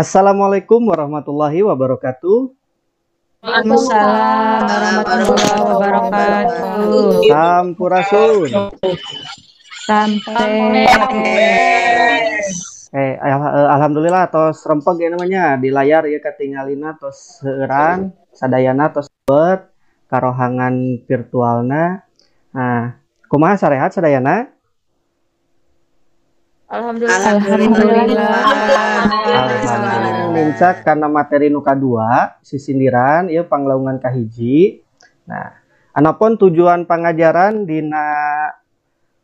Assalamualaikum warahmatullahi wabarakatuh. Waalaikumsalam warahmatullahi wabarakatuh. Sampurasun. Sampai. Alhamdulillah tos rempeg ya namanya di layar ya katingalina tos seueuran sadayana tos bet karohangan virtualna. Nah, kumaha sarehat sadayana? Alhamdulillah. Alhamdulillah. Alhamdulillah. Nincak karena materi nu kadua sisindiran ieu panglaungan kahiji. Nah, anapun tujuan pangajaran dina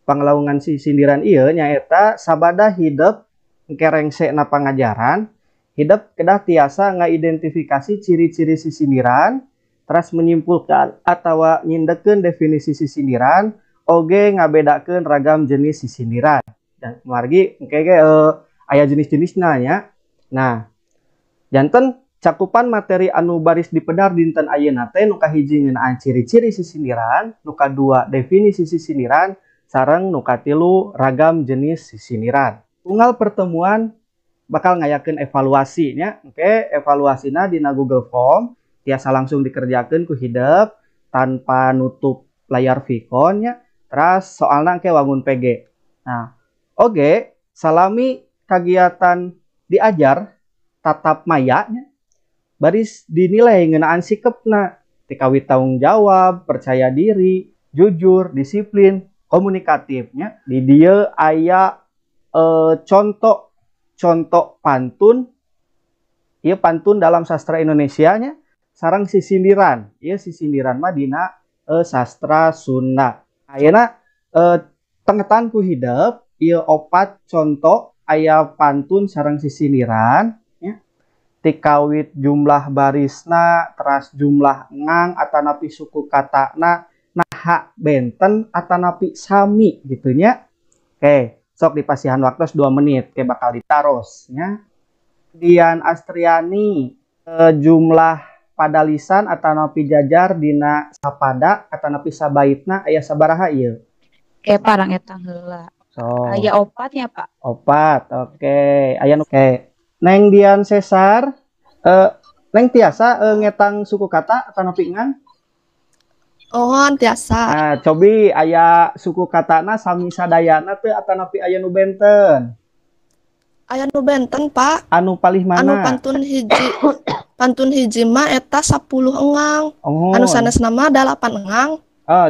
panglaungan sisindiran ieu nyaeta sabada hidep kerengsena pangajaran, hidep kedah tiasa ngaidentifikasi ciri-ciri sisindiran, teras menyimpulkan atawa nyindekeun definisi sisindiran, oge ngabedakeun ragam jenis sisindiran. Dan margi engke ge aya jenis-jenisna nya. Nah, janten cakupan materi anu baris dipedar dinten ayeuna teh nu kahiji ngeunaan ciri-ciri sisindiran, nu kadua definisi sisindiran, sareng nu katilu ragam jenis sisindiran. Unggal pertemuan bakal ngayakeun evaluasi nya. Engke evaluasina dina Google Form tiasa langsung dikerjakeun ku hidep tanpa nutup layar Vicon nya. Teras soalna engke wangun PG. Nah, oke, salami kagiatan diajar tatap maya nya, baris dinilai ngeunaan sikepna tikawit tanggung jawab, percaya diri, jujur, disiplin, komunikatifnya. Di dieu aya contoh pantun, ieu pantun dalam sastra Indonesia nya, sareng sisindiran. Ieu sisindiran mah dina sastra Sunda. Ayeuna tengetan ku hidep ieu opat contoh aya pantun sareng sisindiran ya. Tikawit jumlah barisna, teras jumlah ngang atanapi suku katana, naha benten atanapi sami gitu nya. Oke, sok dipasihan waktu 2 menit ke bakal ditaros nya. Dian Astriani jumlah padalisan atanapi jajar dina sapada atanapi sabaitna aya sabaraha ieu? Ke parang etang heula. So. Aya opatnya, Pak. Opat, oke. Okay. Aya nu oke. Neng Dian Cesar, Neng tiasa ngetang suku kata atanapi ngan? Oh, tiasa. Nah, cobi aya suku katana sami sadayana teu atanapi aya nu benten? Aya nu benten, Pak. Anu palih mana? Anu pantun hiji. Pantun hiji mah eta 10 engang. Oh. Anu sanesna mah 8 engang.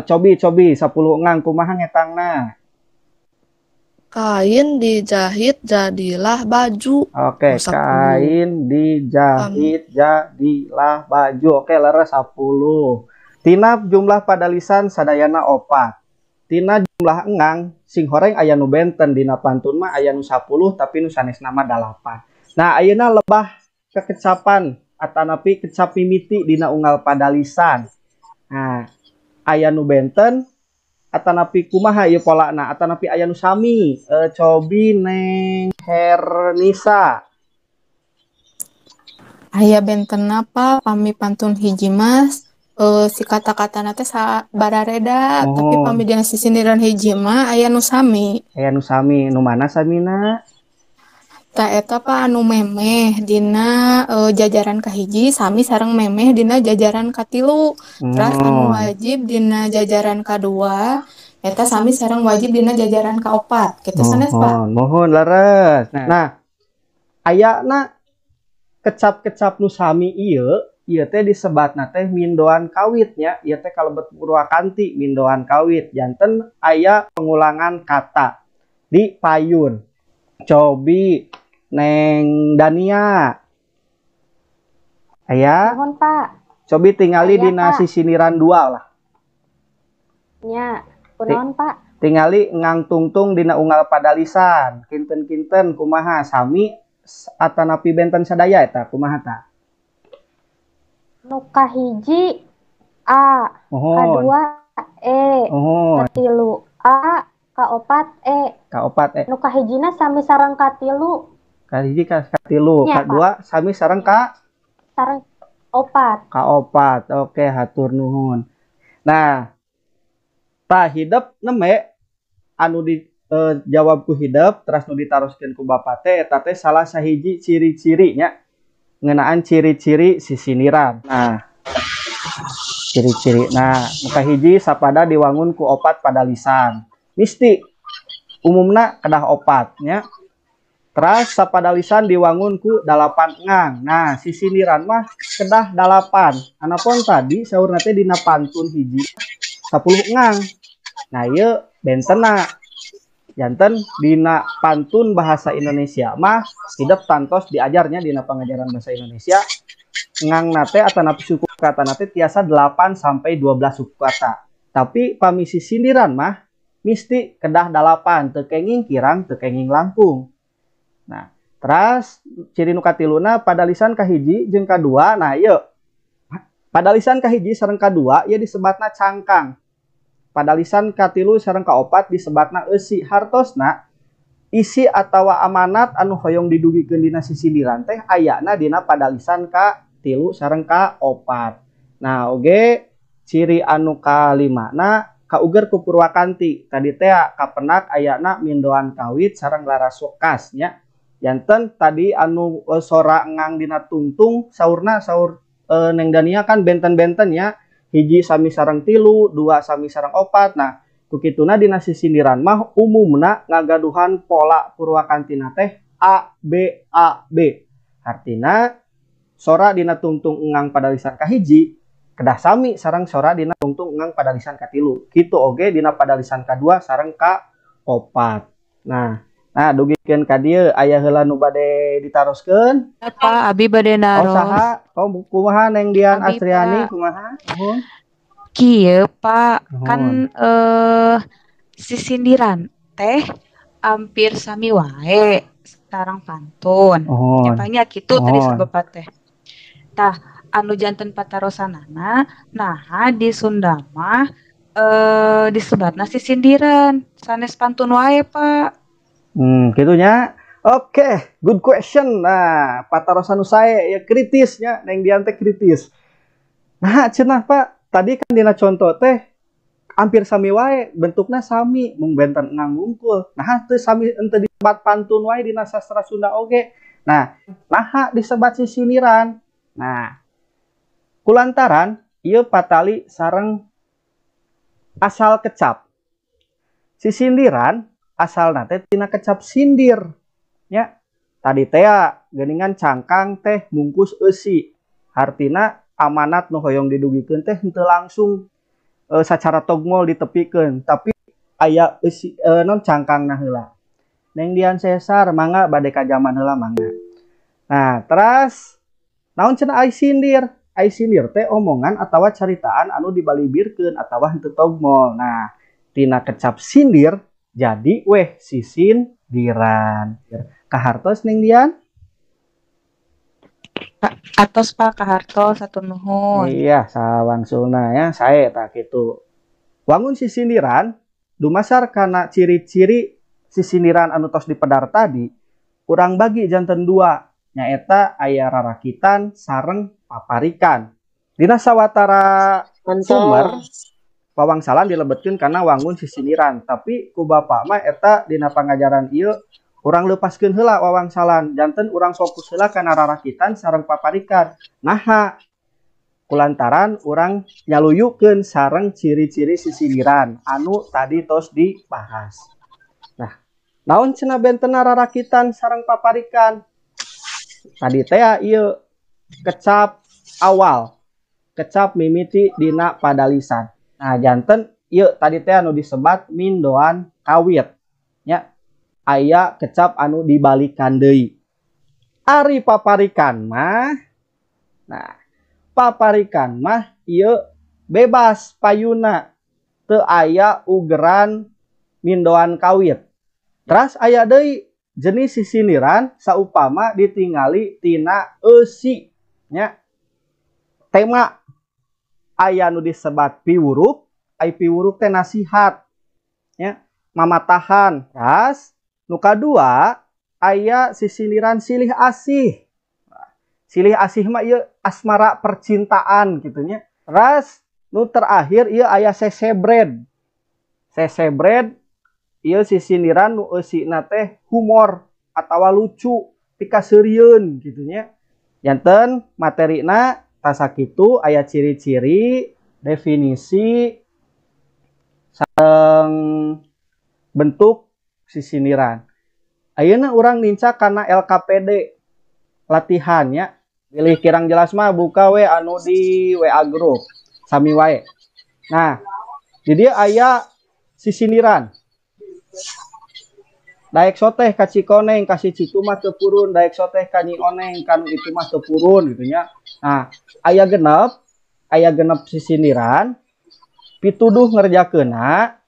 Cobi 10 engang kumaha ngetangna? Kain dijahit jadilah baju. Oke, kain dijahit jadilah baju. Oke, leres 10. Tina jumlah padalisan sadayana 4. Tina jumlah engang sing horeng aya nu benten dina pantun mah aya nu 10 tapi nu sanesna mah 8. Nah, ayeuna lebah kekecapan atanapi kecap mimiti dina unggal padalisan. Nah, aya nu benten atanapi kumaha ieu polana atanapi aya nu sami. Cobi Neng Hernisa. Aya benten apa pami pantun hiji mas si kata-katana teh barareda, oh. Tapi pami dina sisindiran hiji mah aya nu sami. Aya nu sami, nu mana samina? Ta eta pa anu memeh dina jajaran kahiji sami sareng memeh dina jajaran katilu. Terus anu wajib dina jajaran kadua eta sami sareng wajib dina jajaran kaopat kitu sanes, Pak. Mohon leres. Nah, ayana kecap-kecap nu sami ieu ieu teh disebatna teh mindoan kawit nya, ieu teh kalebet purwakanti mindoan kawit janten aya pengulangan kata di payun. Cobi Neng Dania. Aya? Mohon, Pak. Cobi tingali aya, dina sisindiran 2 lah. Nya, kunaon, Pak? Tingali ngang tungtung dina unggal padalisan. Kinten-kinten kumaha sami atanapi benten sadaya eta kumaha ta? Nu kahiji A, kadua E, katilu A, kaopat E. Kaopat E. Nu kahijina sami sareng katilu. Kahiji katilu, kadua sami sareng ka sareng opat. Kaopat. Oke, hatur nuhun. Nah, tah hidep neme anu di jawab ku hidep teras nu ditaroskeun ku bapak teh eta teh salah sahiji ciri-cirinya ngeunaan ciri-ciri sisindiran. Nah, ciri-ciri. Nah, nu kahiji sapada diwangun ku opat padalisan. Misti umumna kedah opat nya. Teras sapadalisan diwangun ku 8 ngang. Nah, sisindiran mah kedah 8. Anapun tadi saurna teh dina pantun hiji 10 ngang. Nah, ieu bentena. Janten dina pantun bahasa Indonesia mah hidep tantos diajarnya dina pangajaran bahasa Indonesia ngang nate atanapi suku kata nate tiasa 8 sampai 12 suku kata. Tapi pami sisindiran mah misti kedah 8, teu kenging kirang, teu kenging langkung. Nah, teras ciri nu katiluna padalisan kahiji jeung kadua. Nah, ieu padalisan kahiji sareng kadua ieu disebatna cangkang. Padalisan katilu sareng kaopat disebatna eusi. Hartosna isi atawa amanat anu hoyong didugikeun dina sisindiran teh ayana dina padalisan katilu sareng kaopat. Nah, oge ciri anu kalimana kauger ku purwakanti. Tadi teh kapenak ayana mindoan kawit sareng laras wekas nya. Janten tadi anu sora ngang dina tungtung saurna saur Neng Dania kan benten-benten ya. Hiji sami sareng tilu, dua sami sareng opat. Nah, kukituna dina sisindiran mah umumna ngagaduhan pola purwakantina teh A B A B. Artina sora dina tungtung engang padalisan kahiji kedah sami sareng sora dina tungtung engang padalisan katilu. Kitu oge dina padalisan kadua sareng ka opat. Nah, nah dugikeun ka dieu aya heula nu bade ditaroskeun? Pak, abi bade naros. Oh, saha? Oh, kumaha Neng Dian Abi, Astriani Pak. Kumaha? Nuhun. Kieu, Pak, Nuhun. Kan sisindiran teh hampir sami wae sareng pantun. Nuhun. Nya nya kitu tadi Nuhun. Bapak teh. Tah, anu janten patarosanana naha di Sunda mah disebatna sisindiran sanes pantun wae, Pak. Gitunya. Oke, good question. Nah, patarosan nu sae ya kritisnya, Neng Dian teh kritis. Nah, cenah Pak, tadi kan dina contoh teh hampir sami wae, bentukna sami, mung benten ngang wungkul. Nah, teu sami henteu disebat pantun wae dina sastra Sunda oge. Nah, naha disebat sisindiran. Nah, kulantaran ieu patali sareng asal kecap. Sisindiran asalna teh tina kecap sindir. Ya, tadi teh geuningan cangkang teh mungkus eusi. Hartina amanat nu hoyong didugikeun teh henteu langsung sacara togmol ditepikeun, tapi aya eusi non cangkangna heula. Neng Dian Sesar mangga bade ka jaman heula mangga. Nah, teras naon cenah ai sindir? Ai sindir teh omongan atawa caritaan anu dibalibirkeun atawa henteu togmol. Nah, tina kecap sindir jadi weh sisindiran. Kahartos Neng Dian? Atos Pak, kahartos satu nuhun. Iya, sawangsulna ya, sae tah kitu. Wangun sisindiran dumasar kana ciri-ciri sisindiran anu tos dipedar tadi, kurang bagi janten dua, nyaeta aya rarakitan sareng paparikan. Dina sawatara sumber pawangsalan dilebetkeun kana wangun sisindiran, tapi ku bapak mah eta dina pangajaran ieu urang lepaskeun heula wawangsalan, janten urang fokus heula kana rarakitan sareng paparikan. Naha kulantaran urang nyaluyukeun sareng ciri-ciri sisindiran anu tadi tos dibahas. Nah, naon cenah bentena rarakitan sareng paparikan? Tadi teh ieu kecap awal, kecap mimiti dina padalisan. Nah, janten ieu tadi teh anu disebat mindoan kawit nya. Aya kecap anu dibalikan deui. Ari paparikan mah, nah paparikan mah ieu bebas payuna, teu aya ugeran mindoan kawit. Teras aya deui jenis sisindiran saupama ditingali tina eusi nya. Tema aya nu disebat piwuruk, ai piwuruk teh nasihat nya, mamatahan. Teras nu kadua aya sisindiran silih asih. Silih asih mah ieu asmara percintaan gitu nya. Teras nu terakhir ieu aya sesebred. Sesebred Ieu sisindiran nu eusina teh humor atawa lucu, pikaseurieun kitu nya. Janten materina tah sakitu, aya ciri-ciri, definisi, sareng bentuk sisindiran. Ayeuna urang nincak kana LKPD latihan nya. Bilih kirang jelas mah buka we anu di WA group sami wae. Nah, di dieu aya sisindiran. Daek soteh ka Cikoneng ka si Citu mah teu purun, daek soteh ka Nyi Oneng kanu itu mah teu purun gitu nya. Nah, aya genep sisindiran, pituduh ngerjakeunna,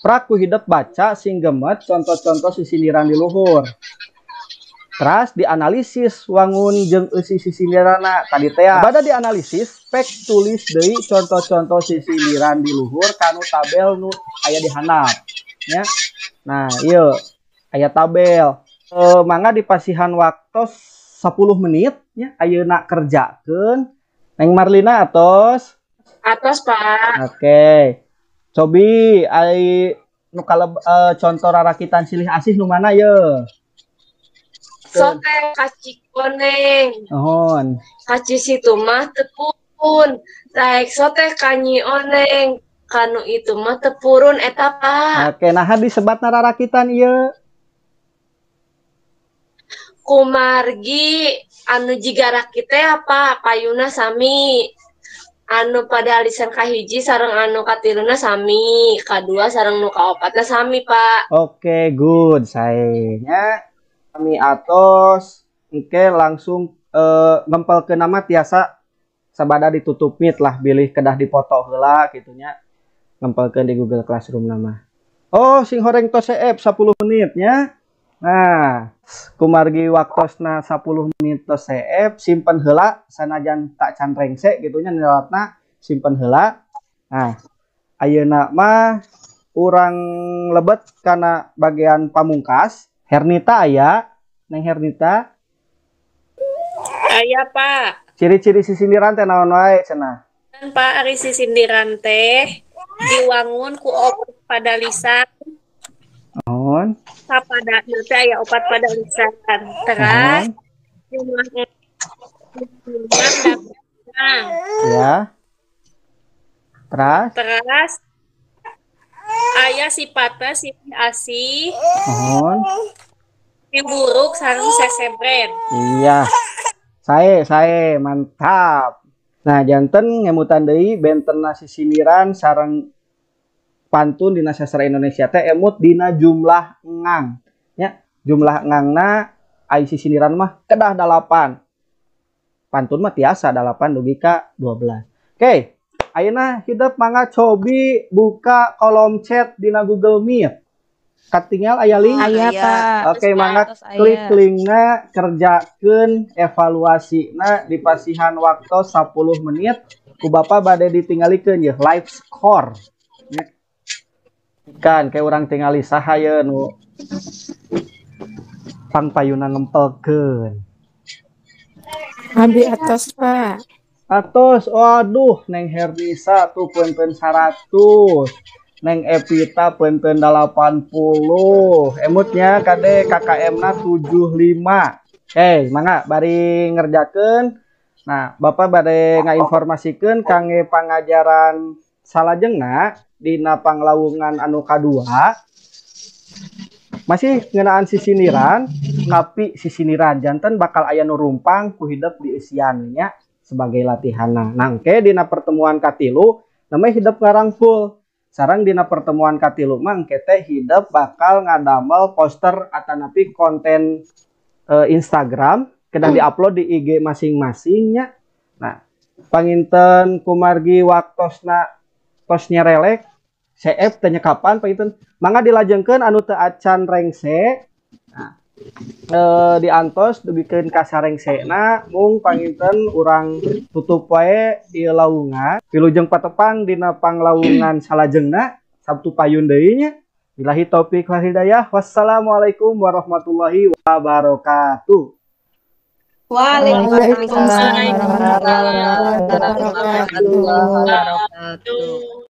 prak ku hidep baca sing gemet contoh-contoh sisindiran di luhur. Teras dianalisis wangun jeung eusi sisindiranna tadi teh. Bada dianalisis, pek tulis deui contoh-contoh sisindiran di luhur kanu tabel nu aya di handap nya. Nah, ieu aya tabel. Mangga dipasihan waktu 10 menit nya ayeuna kerjakeun. Neng Marlina atos? Atos, Pak. Oke. Cobi ai nu contoh rarakitan silih asih nu mana ye? Soteh ka Cikoneng. Nuhun. Ka Cisitu mah teu purun. Daek soteh ka Nyi Oneng. Kanu itu mah teu purun eta, Pak. Oke, nah disebatna rarakitan ieu. Kumargi anu jiga rakit teh apa payuna sami. Anu padalisan kahiji sareng anu katiluna sami, kadua sareng nu kaopatna sami, Pak. Oke, good. Sae nya kami atos engke langsung ngempelkeun nama tiasa sabada ditutup Meet lah, bilih kedah dipoto heula kitu nya. Ngempelkeun di Google Classroom nama. Oh, sing horeng tos CF 10 menit nya. Nah, kumargi waktosna 10 menit tos CF, simpen heula sanajan tak can rengse gitu nya nilatna, simpen heula. Nah, ayeuna mah urang lebet kana bagian pamungkas. Hernita aya? Neng Hernita? Aya, Pak. Ciri-ciri sisindiran teh naon wae cenah? Pak, ari sisindiran teh diwangun ku opat padalisan. Naon? Sapada ieu teh aya opat padalisan. Teras jumlah jumlah. Ya. Teras? Teras aya sifatna silih asih. Nuhun. Buruk sareng sesebren. Iya. Sae, sae, mantap. Nah, janten ngemutan deui bentenna sisindiran sareng pantun dina sastra Indonesia teh emut dina jumlah engang. Ya, jumlah engangna ai sisindiran mah kedah 8. Pantun mah tiasa 8 dugi ka 12. Oke, ayeuna hidep mangga cobi buka kolom chat dina Google Meet. Katingal aya link? Aya, Pak. Oke, mangga Tos aya. Klik linkna, kerjakeun evaluasina, dipasihan waktu 10 menit ku Bapak bade ditinggalikeun ye live score. Nya. Kan kayak urang tingali saha ye nu pangpayuna ngempelkeun. Abi atos, Pak. Atos, waduh, Neng Hernisa tuh punten 100. Neng Evita punten 80. Emutnya kade KKM na 75. Eh, mangga bari ngerjakeun. Nah, Bapak bade ngainformasikeun kangge pangajaran salajengna dina panglawungan anu kadua. Masih ngeunaan sisindiran, tapi sisindiran janten bakal aya nu rumpang ku hidep dieusian nya sebagai latihanna. Nah, engke dina pertemuan katilu namanya hidep ngarangkul. Sareng dina pertemuan katilu mah engke teh hidep bakal ngadamel poster atanapi konten Instagram kedah diupload di IG masing-masingnya. Nah, panginten kumargi waktosna tos nyerelek CF tanya kapan panginten mangga dilajengkeun anu teu acan rengse. Nah, diantos dugikeun ka sarengsena mung panginten urang tutup wae ieu lawungan. Wilujeng patepang dina panglawungan salajengna Sabtu payun deui nya. Billahi taufik wal hidayah. Wassalamualaikum warahmatullahi wabarakatuh. Waalaikumsalam warahmatullahi wabarakatuh. Wabarakatuh.